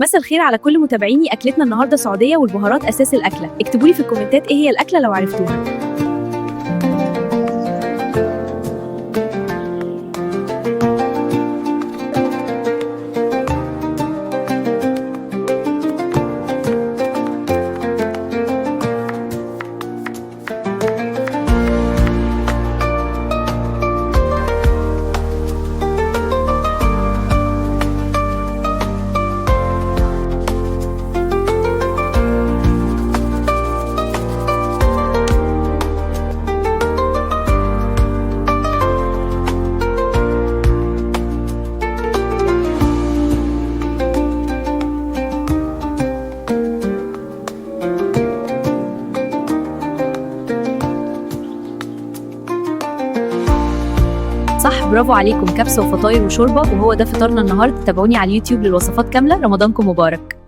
مساء الخير على كل متابعيني. اكلتنا النهارده سعودية والبهارات اساس الاكلة. اكتبوا لي في الكومنتات ايه هي الاكلة لو عرفتوها. صح، برافو عليكم. كبسة وفطاير وشوربه، وهو ده فطارنا النهارده. تابعوني على اليوتيوب للوصفات كاملة. رمضانكم مبارك.